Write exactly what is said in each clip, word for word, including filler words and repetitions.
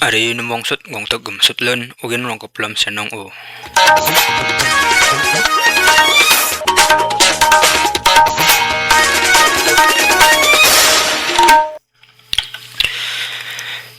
Are numong sut gongtük gum sutlön, ugin rongkop lom senong u.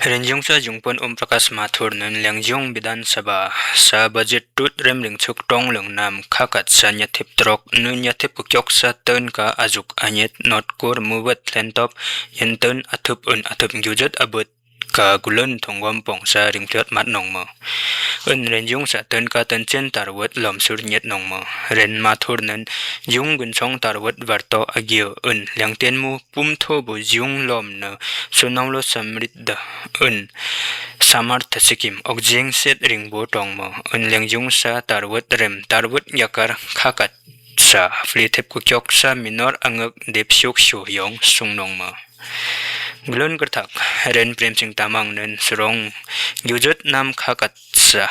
Renjung sa jungpon Om Prakash Mathur nün Lengjung Bidhan Sabha sa budget tut rem ringchuk tong lung nam khakat sa nyathip trok nün nyathip kukyok sa tön ka ajuk anyet not kur muwet lentop yentön athup un athup gyujat abut ka gulon thongwam pong sa ringpyot mat nong mo. Un Renjung sa tön ka tönchen tarwet lom sur nyet nong mo. Ren Mathur nün jung gun song tarwet varto agyo un Lengten mu pum tho bu jung lom nü Sunamlo Samriddha un Samartha Sikim ok jing set ring bu tong mo. Un Lengjung sa tarwet rem tarwet yakar khakat sa fli thep kukyok sa minor angak dep syuk syu yong sung nong mo. Gulon kürthak Ren Prem Singh Tamang nün surong gyujat nam khakat sa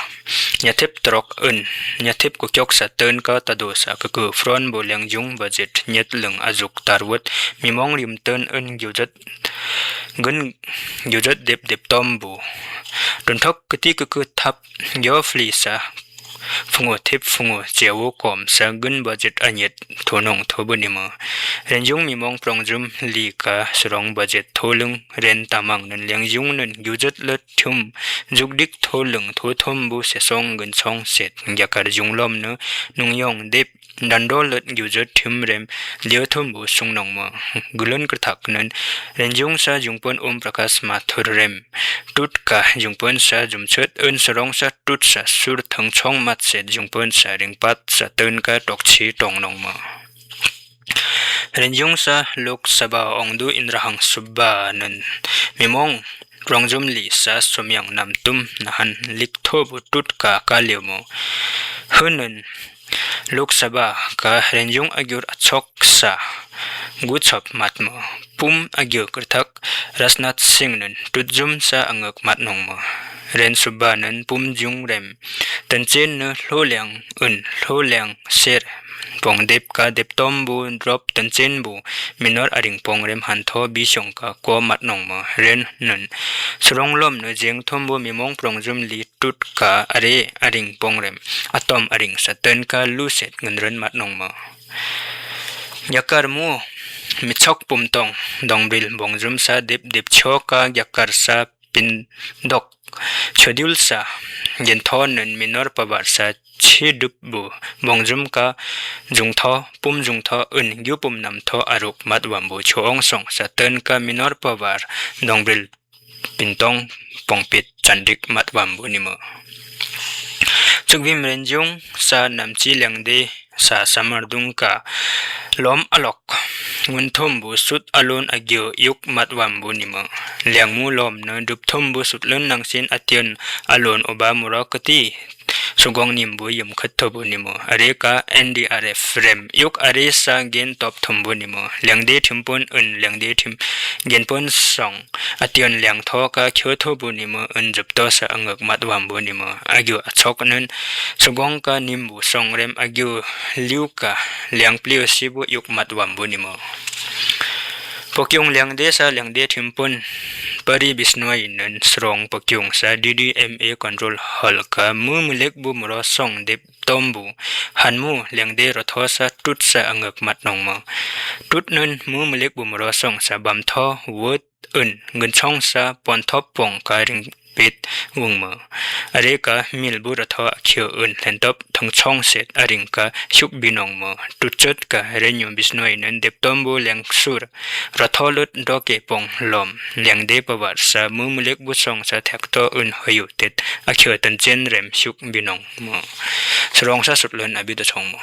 nyathip trok un nyathip kukyok sa tön ka tado sa kuku front bu Lengjung budget nyet lung ajuk tarwet mimong rim tön un gyujat gun gyujat dep dep tom bu. Dun thok kiti kuku thap gyo fli sa phungu thip phungu chewu kom sa gun budget anyet thonong thobu nimo. Renjung mimong prongjum li ka surong budget tholung Ren Tamang nün Lengjung nün gyujat lut thum jukdik tholung thothom bu sesong gun song set yakar jung lom nü nung yong dep dando lut gyujat thum rem lio thum bu sung nong mo. Gulon kürthak nün Renjung sa jungpon Om Prakash Mathur rem tut ka jungpon sa jumchut un surong sa tut sa sur thang chong mat set jungpon sa ringpat sa tön ka tokchi tong nong mo. Renjung sa Lok Sabha ongdu Indrahang Subba nün mimong prongjum li sa somyang nam tum nahan lik tho bu tut ka ka lio mo. Hun nün Lok Sabha ka Renjung agyur achok sa gu chop mat mo. Pum agyo kürthak Rajnath Singh nün tut jum sa angak mat nong mo. Ren Subba nün pum jung rem tönchen nü lho liang un lho liang ser pong dep ka dep tom bu drop tönchen bu minor aring pong rem han tho bi shong ka ko mat nong mo. Ren nün surong lom nü jeng thom bu mimong prongjum li tut ka are aring pong rem atom aring sa tön ka lu set ngun rön mat nong mo. Yakar mu michok pum tong dongbril bongjum sa dep dep cho ka yakar sa pindok chodul sa gen thon nün minor pabar sa chi dup bu bongjum ka jung tho pum jung tho un gyu pum nam tho aruk mat wam bu cho ong song sa tön ka minor pabar dongbril pintong pongpit chandik mat wam bu nimo. Chukvim Renjung sa namchi Lengde sa samar dung ka lom alok ngun thum bu sut alon agyo yuk mat wam bu nimo. Lengmu lom nü dup thum bu sut lon nangsin ation alon oba mura kati sugong nim bu yum khat tho bu nimo. Are ka N D R F rem yuk are sa gen top thum bu nimo. Lengde thim pun un Lengde thim gen pun song ation leng tho ka kyo tho bu nimo un jup to sa angak mat wam bu nimo. Agyu achok nün sugong ka nim bu song rem agyu liu ka leng pliu si bu yuk mat wam bu nimo. Pokyung Lengde sa Lengde thim pun Pari Bishnoi nün srong pokyung sa D D M A control hall ka mu mulek bu muro song dep tom bu han mu Lengde rotho sa tut sa angak mat nong mo. Tut nün mu mulek bu muro song sa bam tho wut un ngun chong sa pon thop pong ka ring pit wung mo. Are ka mil bu rotho akhyo un lentop thong chong set aring ka shuk binong mo. Tut chot ka Renyu Bishnoi nün dep tom bu leng sur rotho lut doke pong lom Lengde pabar sa mu mulek bu song sa thek to un hoyu tet akhyo tönchen rem shuk binong mo. Srong sa sut lon abi to chong mo.